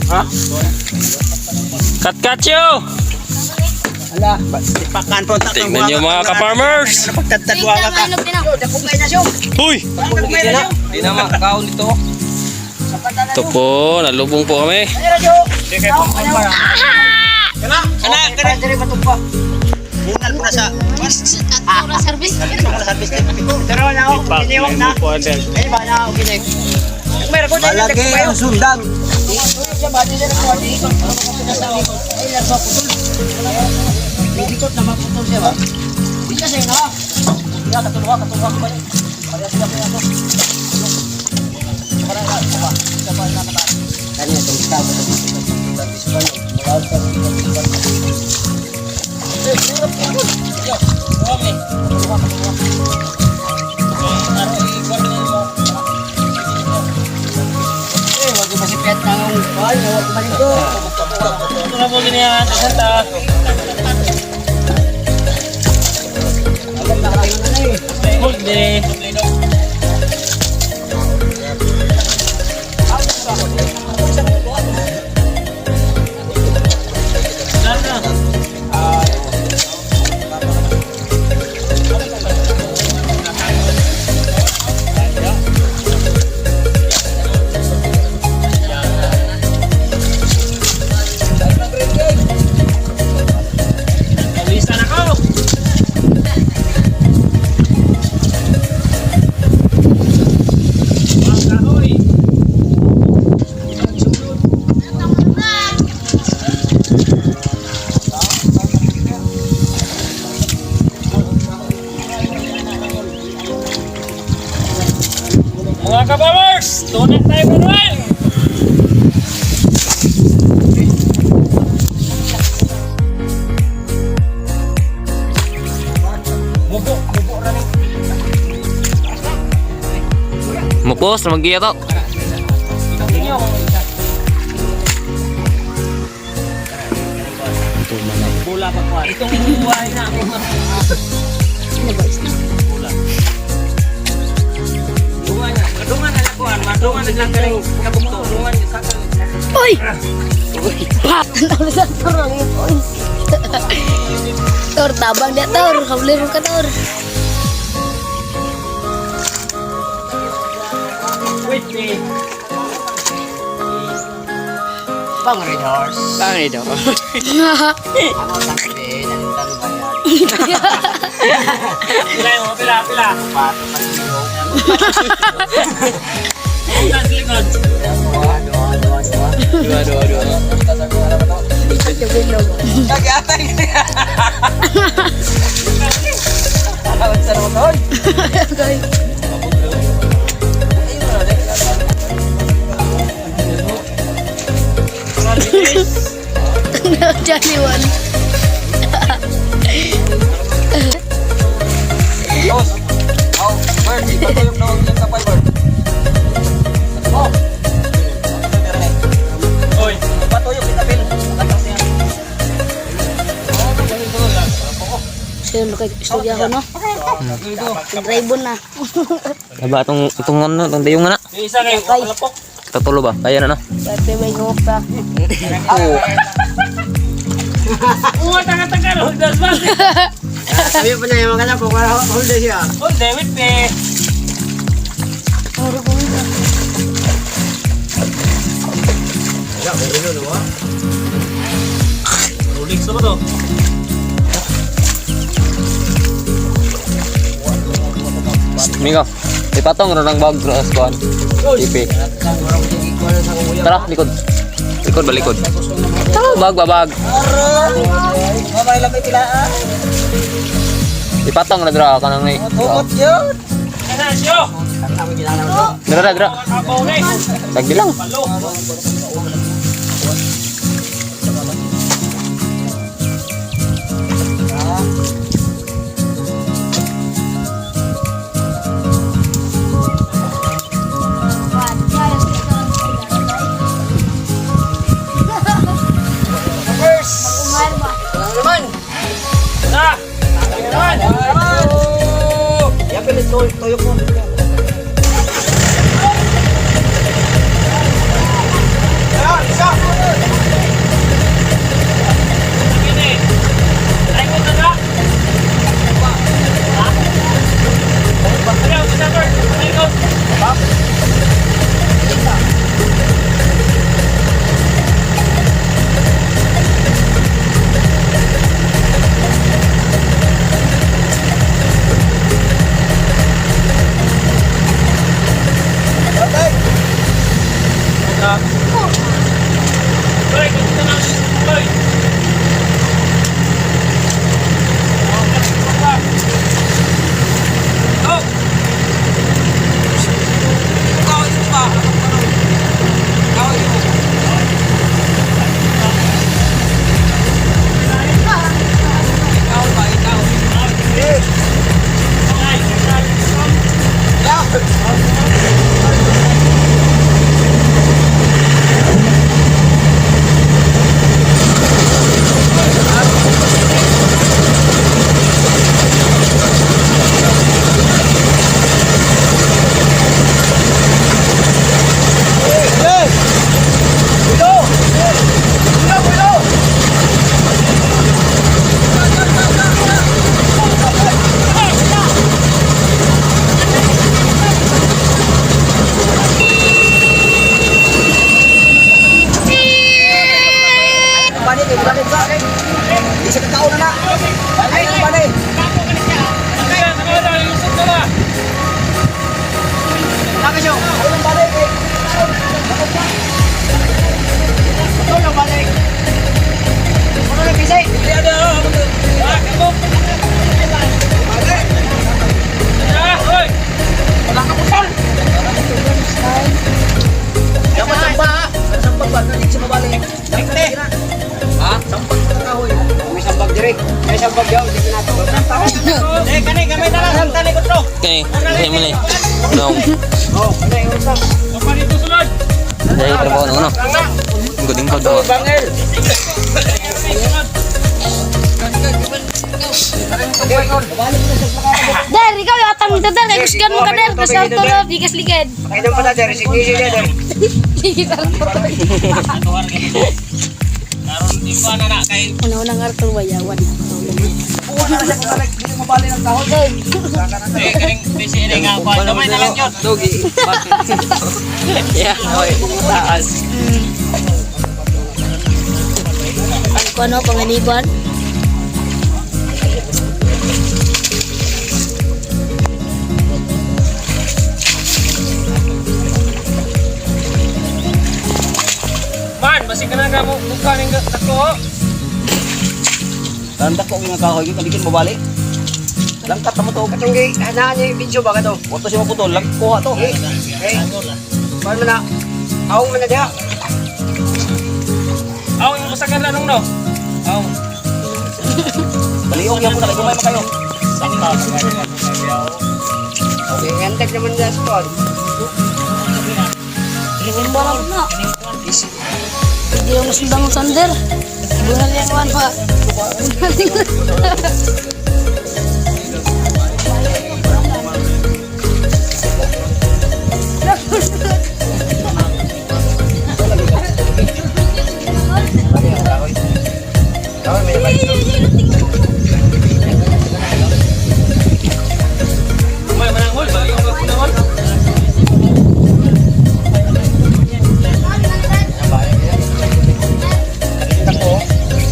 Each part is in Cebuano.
Ha? Katkatyo! Ala, pakan po ta. Tingnan nyo, mga ka-farmers! Pagtatadwa ka ka. Huy! Di na makakaon nito. Ito po, nalubong po kami. Kana, kana. Diri matugpa. Bunal po na sa Service. service. Pero na ako, kiniwak na. Ay ba na ako kinig. Meron ko Malaki ang sundan. Dito na maputol siya ba? Di siya sa'yo na. Ya, katulwa, katulwa ko ba yun? Pareha sila ko yan. Kanya itong tao ito. Eh, wag masipyat na ang buhay, wag maligo. Ito na po ginihan, Santa. Hold. Pawisan ako! Mga kahoy! Mga ka-farmers, tunay tayo manuel! Mupos, magiya to. Bola pa ko. Itong buhay na ako. Bola. Dungan niya. Madungan na lakuan. Madungan na lang galing. Kabukto. Dungan niya sa Uy! Pak! Ang sa tor ang ipon. Tor, tabang dia tor. Kablir ka tor. Wait eh. Bang Red Horse. Bang ito. Ako tangke, nalitan ba yan? Pila mo, pila, pila. Pato pa siyo. Sa likod. Dua, dua, dua, dua. Dua, dua, dua. Bilog. Nag-atay niya. Tawag sa motor. Okay. Johnny one. Boss. Oh, Bird, ipatuyok na ang iyong kapay, Bird. Oh. Oy. Patuyok, itapil. Lakas niya. Sino kay istorya ko no? Drive na. Diba, itong, itong ano, itong dayong na. Yung isa kayo, kalapok. Tatulo ba? Kaya na, no? Pepe may pa. Uwa, taga-taga. Hold us ba? Sabi pa niya yung mga kalapok, hold siya. Hold eh, wait eh. Oro ko. Rolex na ba to? Migo, ipatong ro ng bag ro sa kuan. TP. Tara, likod. Likod ba likod? Tara, bag ba bag. Ipatong ra dra kanang ni. Yun! Kana siyo. Dra dra dra. Kabaw na eh. Sagdi lang. Palo. Na! Naman! Yapil, tuyok mo. Eh, kani gamay na lang ang tali ko to. Kani, kani mo ni. No. Kapag dito sulod. Dahil trabaho no no. Lingkod lingkod daw. Der, ikaw yung atang dito, Der. Kay kusgan mo ka, Der. Kasi Arturo, bigas ligid. Pakita pa ta, Der. Resignation niya, Der. Ligid, Arturo. Karon di ko na na kay Una-unang Arturo, wayawan. eh kaning busy ini nga ko. Gamay na lang yun. Dogi. Yeah, oy. Taas. Ang ano, panganiban. Man, basi ka na mo buka ning dako. Tanda ko nga kahoy, kaligin mo balik. Langkat mo to. Katong gi hanaan niya yung video ba kato? Wato siya maputol, lang kuha to. Eh, eh. Kuan man na. Awong man na diha. Aw, yung usakan lang no. Aw. Baliog yan po na kay gumay man kayo. Okay, ngantag naman na sa kuan. Barang na. Hindi yung masundang ang sander. Bunal yung one pa. May mananghol, bali yung mananghol.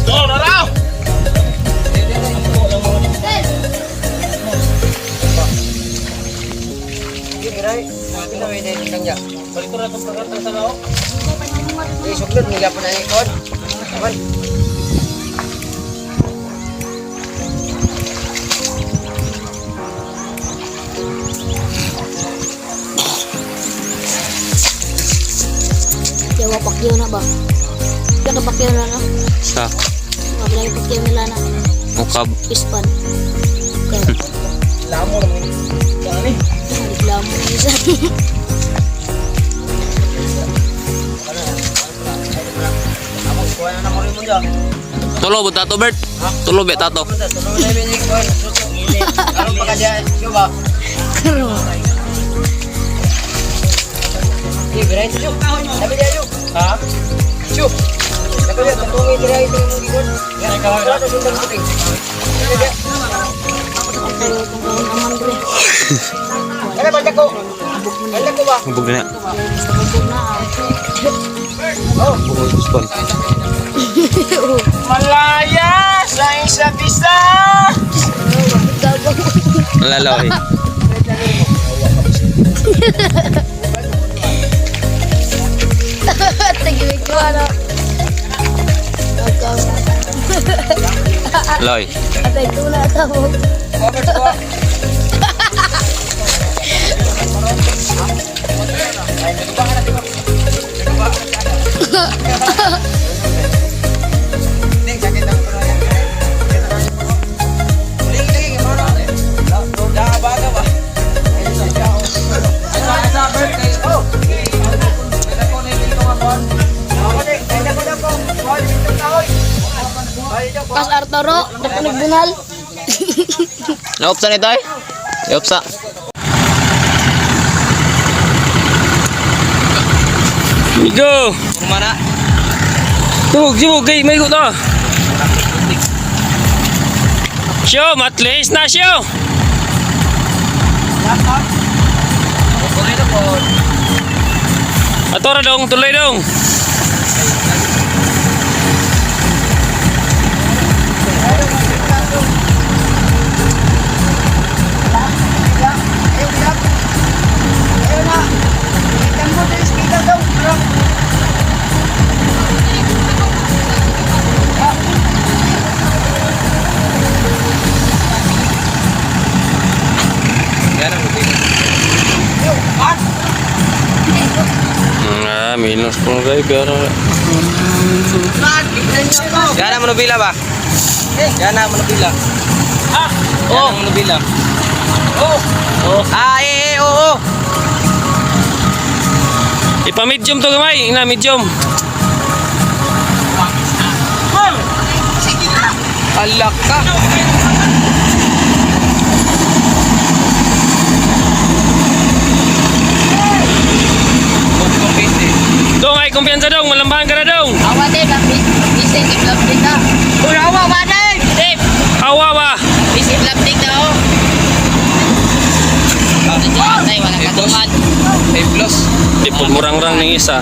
Oh, naraw. Di biray. Pila may din kanya. Balik ko na itong pagkatang sa lao. Di suklod nila pa na ni kuan. Kuan. Yawa pakyaw na ba? Kaya pakyaw na no? Sa Wala yung pakyaw nila na. mukab. Pispan. Okay. Lamo naman. Kani. Reklamo na isa. Kuha na mo rin mo diyan. Tulo ba tato Bert? Tulo ba tato? Tulong na ni kuan. Karon pa ka diha, siyo ba? Di biray siyo. Sabi diha yo. Ha? Siyo. Sabi diha katong biray ito yung gikon. Ya, wala to sundang puting. Sabi diha. Pero kung kaon aman dre. Ano ba ko? Banda ko ba? Hubog na. Basta bubog na ah. Hubog spon. Malaya sa isa't isa. Gabang. Lalaw eh. Tagimik ko ano. Gabang. Loy. Atay tula tawag. Kas Arturo, dapat nagbunal. Naupsa ni tay? Naupsa. Go. Kumana. Tubog, tubog, kay may to. Siyo, matlis na siyo. Ato ra dong, tuloy dong. Ah, minus po driver. Yan na manubila ba? Yan na manubila. Ah! Yan ang manubila. Oh! Oh. Ah, eh, eh, oo. Oh. Ipa-medium to gamay. Ina, medium. Alak ka. Dong, ay kumpiyansa dong. Malambahan ka na dong. Awa, Dave. Bisig, i-vlog na. Uy, awa, ba, Dave? Dave, Awa ba? bisig vlog na oh. Ay, wala katungad. A plus. Di po murang-rang ng isa.